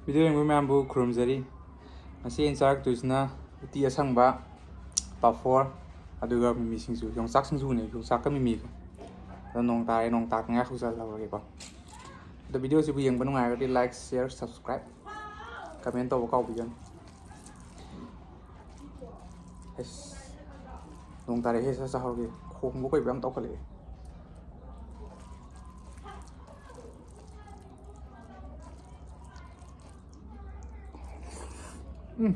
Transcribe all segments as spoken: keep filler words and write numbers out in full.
Video ꯌꯦꯡꯕ ꯃꯌꯥꯝꯕꯨ ꯈꯨꯔꯨꯝꯖꯔꯤ꯫ ꯉꯁꯤ ꯑꯩꯅ ꯆꯥꯔꯛꯇꯣꯏꯁꯤꯅ ꯎꯇꯤ ꯑꯁꯪꯕ, ꯄꯥꯐꯣꯔ, ꯑꯗꯨꯒ ꯃꯤꯃꯤ ꯁꯤꯡꯖꯨ, ꯌꯣꯡꯆꯥꯛ ꯁꯤꯡꯖꯨꯅꯦ, ꯌꯣꯡꯆꯥꯛꯀ ꯃꯤꯃꯤꯒ꯫ ꯑꯗꯣ ꯅꯣꯡ ꯇꯥꯔꯦ, ꯅꯣꯡ ꯇꯥꯗꯉꯥꯏ ꯍꯧꯖꯤꯜꯍꯧꯔꯒꯦꯀꯣ꯫ ꯑꯗꯣ ꯚꯤꯗꯤꯑꯣꯁꯤꯕꯨ ꯌꯦꯡꯕ ꯅꯨꯡꯉꯥꯏꯔꯒꯗꯤ like, share, subscribe, comment ꯇꯧꯕ ꯀꯥꯎꯕꯤꯒꯅꯨ꯫ ꯑꯁ, ꯅꯣꯡ ꯇꯥꯔꯛꯑꯦ, ꯁꯠ ꯆꯥꯍꯧꯔꯒꯦ꯫ ꯈꯣꯡꯕ ꯀꯩꯕ ꯌꯥꯝ ꯇꯧꯈꯠꯂꯛꯑꯦ꯫ ꯎꯝ꯫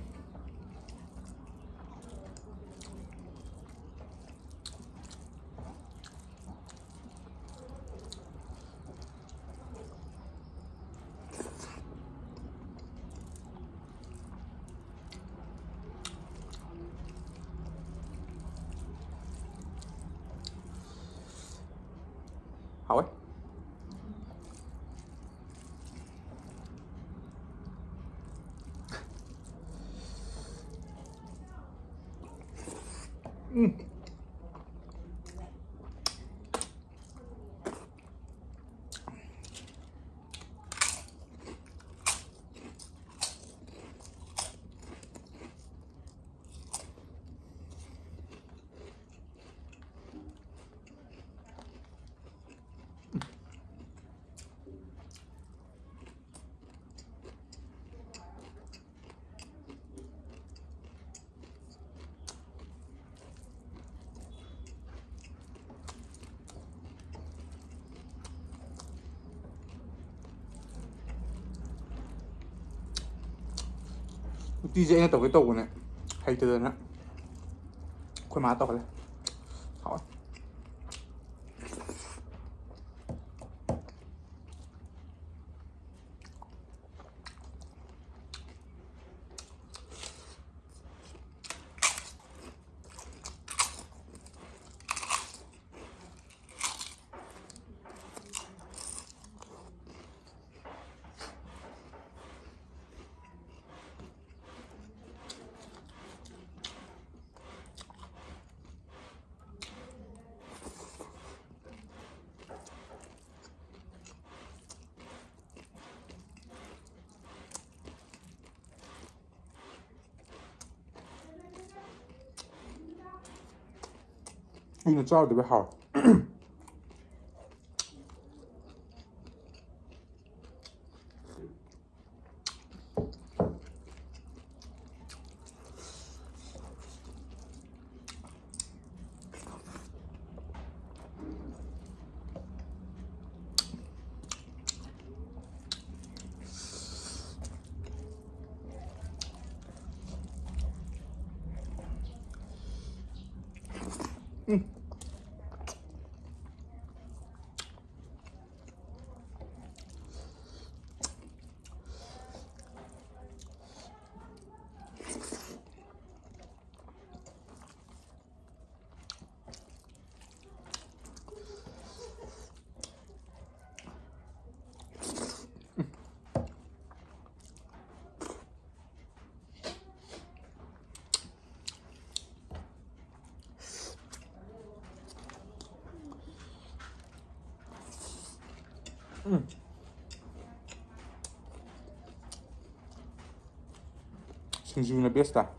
ꯍꯥꯎꯋꯦ꯫ ꯎꯝ꯫ ꯎꯇꯤꯁꯦ ꯑꯩꯅ ꯇꯧꯒꯦ ꯇꯧꯕꯅꯦ, ꯍꯩꯇꯗꯅ ꯑꯩꯈꯣꯏ ꯃꯥ ꯇꯧꯍꯜꯂꯦ꯫ ꯍꯥꯎꯋꯦ꯫ ꯀꯨꯏꯅ ꯆꯥꯔꯨꯗꯕꯩ ꯍꯥꯎꯔꯦ꯫ ꯁꯤꯡꯖꯨꯅ ꯕꯦꯁꯇ꯫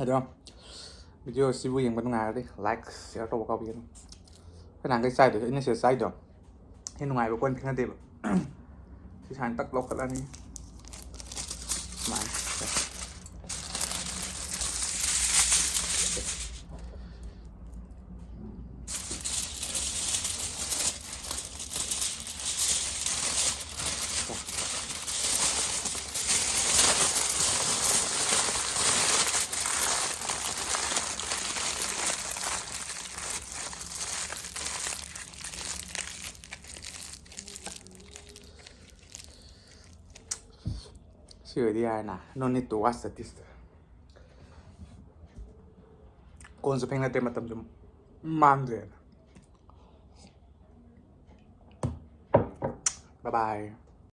ꯑꯗꯣ video ꯁꯤꯕꯨ ꯌꯦꯡꯕ ꯅꯨꯡꯉꯥꯏꯔꯗꯤ like share ꯇꯧꯕ ꯀꯥꯎꯕꯤꯒꯅꯨ꯫ ꯑꯩꯈꯣꯏ ꯅꯍꯥꯟꯈꯩ ꯆꯥꯏꯗꯣ, ꯑꯩꯅ ꯁꯤꯗ ꯆꯥꯏꯗꯣ, ꯁꯤ ꯅꯨꯡꯉꯥꯏꯕ ꯀꯣꯟ ꯐꯦꯡꯅꯗꯦꯕ꯫ ꯁꯤ ꯁꯨꯃꯥꯏꯅ ꯇꯛ ꯂꯧꯈꯠꯂꯅꯤ꯫ ꯁꯨꯃꯥꯏꯅ꯫ ꯁꯤ ꯑꯣꯏꯗꯤ ꯌꯥꯔꯦꯅ꯫ No need to wash the dish. ꯀꯣꯟꯁꯨ ꯐꯦꯡꯅꯗꯦ, ꯃꯇꯝꯁꯨ ꯃꯥꯡꯗ꯭ꯔꯦꯅ꯫ Bye bye.